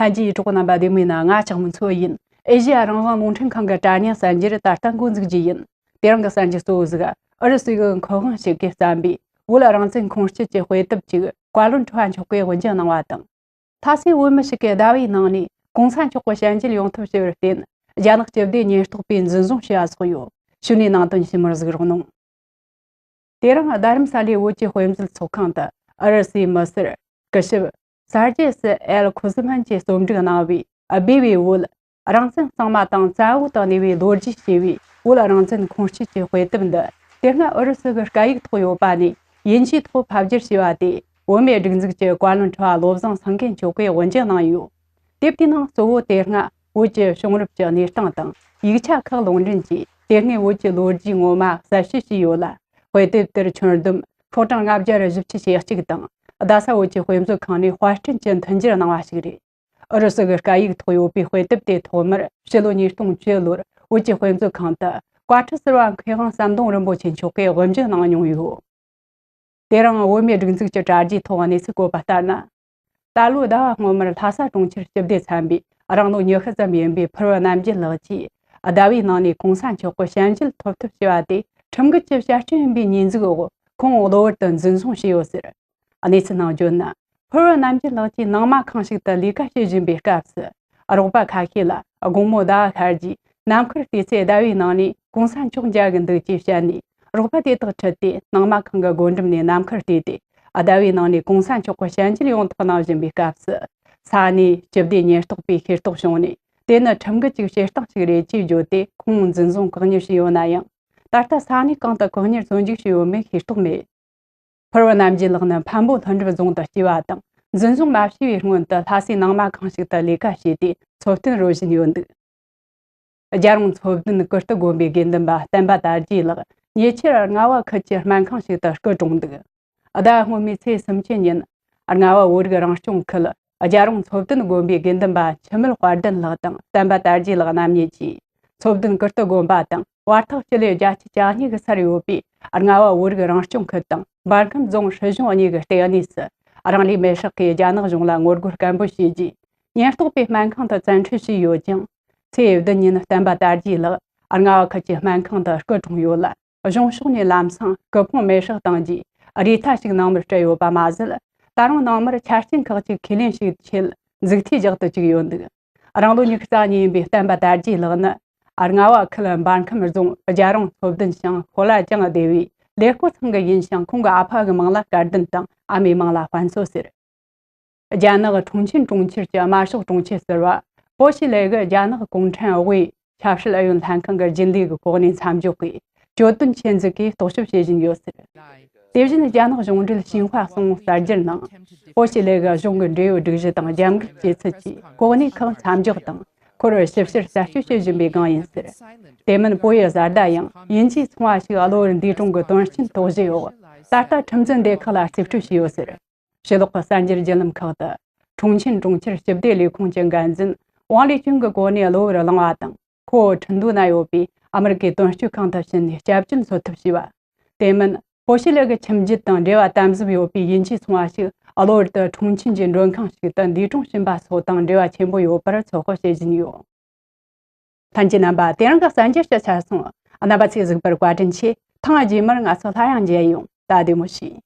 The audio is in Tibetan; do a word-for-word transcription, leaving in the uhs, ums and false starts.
ལྷན་རྒྱས་གྲོགས་རྣམ་པ་བདེ་མོ་ཡིན་ན། ང་ལྕགས་མོ་མཚོ་ཡིན། ཨེ་ཤེ་ཡ་རང་དབང་རླུང་འཕྲིན་ཁང་གི་དྲ་བརྙན་གསར་འགྱུར་ད་ལྟ་འགོ་འཛུགས་རྒྱུ་ཡིན། དེ་རིང་གི་གསར་འགྱུར་གཙོ་བོ་ཟིག་ཨུ་རུ་སུའི་མཁས་དབང་ཞིག་གིས་བརྩམས་པའི་བོད་རང་བཙན་ཁུངས་སྐྱེལ་གྱི་དཔེ་དེབ་ཅིག་བཀའ་བློན་ཁྲི་པ་མཆོག་གིས་དབུ་འབྱེད་གནང་བ་དང་། ལྷ་སའི་བོད་མི་ཞིག་གིས་ཟླ་བའི་ནང་ནས་གོང་ས་མཆོག་གི་ཞལ་མཇལ་ཡོང་ཐབས་བྱས་པར་བརྟེན། རྒྱ་ནག་སྤྱི་བདེ་ཉེན་རྟོག་པས་འཛིན་བཟུང་བྱས་པ་སོགས་ཡོད། གཞུག་ནས་ནང་དོན་ཞིབ་མོར་གཟིགས་རོགས་གནང་། དེ་རིང་རྡ་རམ་ས་ལའི་བོད་ཀྱི་དཔེ་མཛོད་ཚོགས་ཁང་དུ་ཨུ་རུ་སུའི་མི་སེར་སྐུ་ཞབས་སར་ཇེ་སི་ཨེལ་ཁུ་ཟི་མན་གྱིས་རྩོམ་སྒྲིག་གནང་བའི་སྦས་པའི་བོད་རང་བཙན་གཙང་མ་དང་བཙན་འོག་ཏུ་གནས་པའི་ལོ་རྒྱུས་ཞེས་པའི་བོད་རང་བཙན་ཁུངས་སྐྱེལ་གྱི་དཔེ་དེབ་འདི། དེ་སྔ་ཨུ་རུ་སུ་གི་སྐད་ཡིག་ཐོག་ཡོད་པ་ནས་དབྱིན་ཇིའི་ཐོག་ཕབ་བསྒྱུར་བྱས་པ་དེ། བོད་མིའི་སྒྲིག་འཛུགས་ཀྱི་བཀའ་བློན་ཁྲི་པ་བློ་བཟང་སེང་གེ་མཆོག་གིས་དབུ་འབྱེད་གནང་ཡོད། དེབ་དེའི་ནང་གཙོ་བོ་དེ་སྔ་བོད་ཀྱི་བྱུང་རབས་ཀྱི་གནས་སྟངས་དང་ཡིག་ཆ་ཁག་ལུང་འདྲེན་གྱིས། དེ་སྔའི་བོད་ཀྱི་ལོ་རྒྱུས་ངོ་མ་གསལ་བཤད་བྱས་ཡོད་ལ། དཔེ་དེབ་དེར་ཁྱོན་བསྡོམས་ཤོག་གྲངས་ལྔ་བརྒྱ་བཞི་བཅུ་ཞེ་གཅིག་དང་། རྡ་ས་བོད་ཀྱི་དཔེ་མཛོད་ཁང་ནས་དཔར་སྐྲུན་གྱི་མཐུན་འགྱུར་གནང་བ་ཞིག་རེད། ཨུ་རུ་སུ་གི་སྐད་ཡིག་ཐོག་ཡོད་པའི་དཔེ་དེབ་དེ་ཐོག་མར་ཕྱི་ལོ་ཉིས་སྟོང་བཅུ་ལོར་བོད་ཀྱི་དཔེ་མཛོད་ཁང་དུ་བཀའ་ཁྲི་ཟུར་པ་མཁས་དབང་ཟམ་གདོང་རིན་པོ་ཆེ་མཆོག་གིས་དབུ་འབྱེད་གནང་མྱོང་ཡོད། དེ་རིང་བོད་མིའི་སྒྲིག་འཛུགས་ཀྱི་དྲ་རྒྱའི་ཐོག་གནས་ཚུལ་བཀོད་པ་ལྟར་ན། ད་ལོའི་ཟླ་བ་སྔོན་མར་ལྷ་ས་གྲོང་ཁྱེར་སྤྱི་བདེ་ཚན་པས་རང་ལོ་ཉི་ཤུ་ཙམ་ཡིན་པའི་ཕུར་བུ་རྣམ་རྒྱལ་ལགས་ཀྱིས་ཟླ་བའི་ནང་ནས་གོང་ས་མཆོག་གི་ཞལ་མཇལ་ཐོབ་ཐབས་བྱས་པ་དེ་ཁྲིམས་འགལ་གྱི་བཤད་སྤྱོད་ཡིན་པའི་ཉེས་འཛུགས་འོག་ཁོང་གློ་བུར་དུ་འཛིན་བཟུང་བྱས་ཡོད་ཟེར། གནས་ཚུལ་ནང་བརྗོད་ན། ཕུར་བུ་རྣམ་རྒྱལ་ལགས་ཀྱིས་ནང་མ་ཁང་ཞིག་ཏུ་ལས་ཀ་བྱེད་བཞིན་པའི་སྐབས་སུ། རོགས་པ་ཁ་ཤས་ལ་དགོང་མོ་ཟླ་བ་ཤར་རྗེས་ནམ་མཁར་བལྟས་ཚེ་ཟླ་བའི་ནང་ནས་གོང་ས་མཆོག་མཇལ་གི་འདུག་ཅེས་བཤད་ནས། རོགས་པ་དེ་དག་ཁྲིད་དེ་ནང་མ་ཁང་གི་སྒོ་འགྲམ་ནས་ནམ་མཁར་བལྟས་ཏེ། ཟླ་བའི་ནང་ནས་གོང་ས་མཆོག་གི་ཞལ་མཇལ་ཡོང་ཐབས་གནང་བཞིན་པའི་སྐབས་སུ། ས་གནས་སྤྱི་བདེ་ཉེན་རྟོག་པས་ཤེས་རྟོགས་བྱུང་ནས། དེ་ནི་ཁྲིམས་འགལ་གྱི་བྱེད་སྟངས་ཤིག་རེད་ཅེས་བརྗོད་དེ། ཁོང་འཛིན་བཟུང་བཀག་ཉར་བྱས་ཡོད་ན་ཡང་། ད་ལྟ་ས་གནས་གང་དུ་བཀག་ཉར་བཙོན་འཇུག་བྱས་ཡོད་མེད་ཤེས་རྟོགས་མེད། ཕུར་བུ་རྣམ་རྒྱལ་ལགས་ནི་འཕན་པོ་ལྷུན་གྲུབ་རྫོང་དུ་སྐྱེས་པ་དང་། འཛིན་བཟུང་མ་བྱས་པའི་སྔོན་དུ་ལྷ་སའི་ནང་མ་ཁང་ཞིག་ཏུ་ལས་ཀ་བྱས་ཏེ་འཚོ་རྟེན་རོལ་བཞིན་ཡོད་འདུག་རྒྱལ་རོང་མཚོ་བདུན་ཀིརྟི་དགོན་པའི་དགེ་འདུན་པ་བསྟན་པ་དར་རྒྱས་ལགས་ཉེ་ཆར་རྔ་བ་ཁུལ་གྱི་སྨན་ཁང་ཞིག་ཏུ་སྐུ་གྲོངས་འདུག་ཟླ་སྔོན་མའི་ཚེས་སུམ་ཅུ་ཉིན། རྔ་བ་བོད་རིགས་རང་སྐྱོང་ཁུལ་རྒྱལ་རོང་མཚོ་བདུན་དགོན་པའི་དགེ་འདུན་པ་འཆི་མེད་དཔལ་ལྡན་ལགས་དང་བསྟན་པ་དར་རྒྱས་ལགས་རྣམ་གཉིས་ཀྱིས། མཚོ་བདུན་ཀིརྟི་དགོན་པ་དང་བར་ཐག་སྤྱི་ལེ་བརྒྱད་ཅུ་གྱ་གཉིས་ཀྱི་སར་ཡོད་པའི་རྔ་བ་བོད་རིགས་རང་སྐྱོང་ཁུལ་དང་འབར་ཁམས་རྫོང་སྲིད་གཞུང་གཉིས་ཀྱི་ལྟེ་གནས་སུ། རང་ལུས་མེར་བསྲེགས་ཀྱིས་རྒྱ་ནག་གཞུང་ལ་ངོ་རྒོལ་སྐད་འབོད་བྱས་རྗེས། ཉེན་རྟོག་པས་སྨན་ཁང་དུ་བཙན་འཁྲིད་བྱས་ཡོད་ཀྱང་། ཚེས་བདུན་ཉིན་བསྟན་པ་དར་རྒྱས་ལགས་རྔ་བ་ཁུལ་གྱི་སྨན་ཁང་དུ་སྐུ་གྲོངས་ཡོད་ལ། གཞུང་ཕྱོགས་ནས་ལམ་སང་སྐུ་ཕུང་མེར་བསྲེགས་བཏང་རྗེས། རེ་ཐག་ཞིག་ནང་མར་སྤྲད་ཡོད་པ་མ་ཟད། ད་རུང་ནང་མར་ཆ་རྐྱེན་ཁག་ཅིག་ཁས་ལེན་བྱེད་ཆེད་མཛུབ་ཐེལ་རྒྱག་ཏུ་བཅུག་ཡོད་འདུག་རང་ལོ་ཉི་ཤུ་རྩ་གཉིས་ཡིན་པའི་བསྟན་པ་དར་རྒྱས་ལགས་ནི། རྔ་བ་ཁུལ་འབར་ཁམས་རྫོང་རྒྱལ་རོང་མཚོ་བདུན་ཞང་ཧོ་ལ་ཅང་སྡེ་བའི་ལེ་ཀོ་ཚང་གི་ཡིན་ཞིང་། ཁོང་གི་ཨ་ཕ་གི་མིང་ལ་སྐལ་ལྡན་དང་ཨ་མའི་མིང་ལ་དཔལ་མཚོ་ཟེར། རྒྱ་ནག་ཁྲུང་ཆིན་གྲོང་ཁྱེར་གྱི་དམར་ཤོག་དྲུང་ཆེ་ཟུར་པ་པོ་ཞི་ལེ་གི་རྒྱ་ནག་གུང་ཁྲན་དབུས་ཆབ་སྲིད་ཨུ་ཡོན་ལྷན་ཁང་གི་རྒྱུན་ལས་ཀྱི་གོ་གནས་མཚམས་འཇོག་གིས་གྱོད་དོན་ཆེད་འཛུགས་ཀྱིས་རྟོག་ཞིབ་བྱེད་བཞིན་ཡོད་ཟེར། དེ་བཞིན་རྒྱ་ནག་གཞུང་འབྲེལ་ཤིན་ཧྭ་གསུང་གསར་འགྱུར་ནང་། པོ་ཞི་ལེ་གི་གཞུང་གི་འབྲེལ་ཡོད་སྒྲིག་གཞི་དང་རྒྱབ་འགལ་བྱས་ཚུལ་གྱིས་གོ་གནས་ཁག་མཚམས་འཇོག་དང་། ཁོར་ཞིབ་བཤེར་གསར་གཏོད་བྱེད་བཞིན་པའི་སྒང་ཡིན་ཟེར། དེ་མིན་པོ་ཡི་བཟའ་ཟླ་ཡང་དབྱིན་ཇིའི་ཚོང་བ་ཞིག་གློ་བུར་འདས་གྲོངས་ཀྱི་དོན་རྐྱེན་དོགས་གཞི་འོག་ད་ལྟ་ཁྲིམས་འཛིན་སྡེ་ཁག་ལ་རྩིས་སྤྲོད་བྱས་ཡོད་ཟེར། ཕྱི་ལོགས་ཀྱི་གསར་འགྱུར་བརྒྱུད་ལམ་ཁག་ཏུ། ཁྲུང་ཆིན་གྲོང་ཁྱེར་སྤྱི་བདེ་ལས་ཁུངས་ཀྱི་འགན་འཛིན་ཝང་ལི་ཅུན་གྱི་གོ་གནས་གློ་བུར་བླངས་པ་དང་། ཁོ་བོ་ཁྲིན་ཏུའུ་ན་ཡོད་པའི་ཨ་མི་རི་ཀའི་དོན་གཅོད་ཁང་དུ་ཕྱིན་ནས་སྐྱབས་བཅོལ་འཚོལ་ཐབས་བྱས་པ། དེ་མིན། པོ་ཞི་ལེ་གི་ཁྱིམ་རྒྱུད་དང་འབྲེལ་བ་དམ་ཟབ་ཡོད་པའི་དབྱིན་ཇིའི་ཚོང་བ་ཞིག་གློ་བུར་དུ་ཁྲུང་ཆིན་གྱི་མགྲོན་ཁང་ཞིག་ཏུ་འདས་གྲོངས་ཕྱིན་པ་སོགས་དང་འབྲེལ་བ་ཆེན་པོ་ཡོད་པར་ཚོད་དཔག་བྱེད་བཞིན་ཡོད། ལྷན་རྒྱས་རྣམ་པ། དེ་རིང་གི་གསར་འགྱུར་སྤྱི་ཆར་སོང་། རྣམ་པ་ཚོས་གཟིགས་པར་བཀའ་དྲིན་ཆེ། ཐེངས་རྗེས་མར་ང་ཚོ་སླར་ཡང་མཇལ་ཡོང་། ད་བདེ་མོ་བྱོས།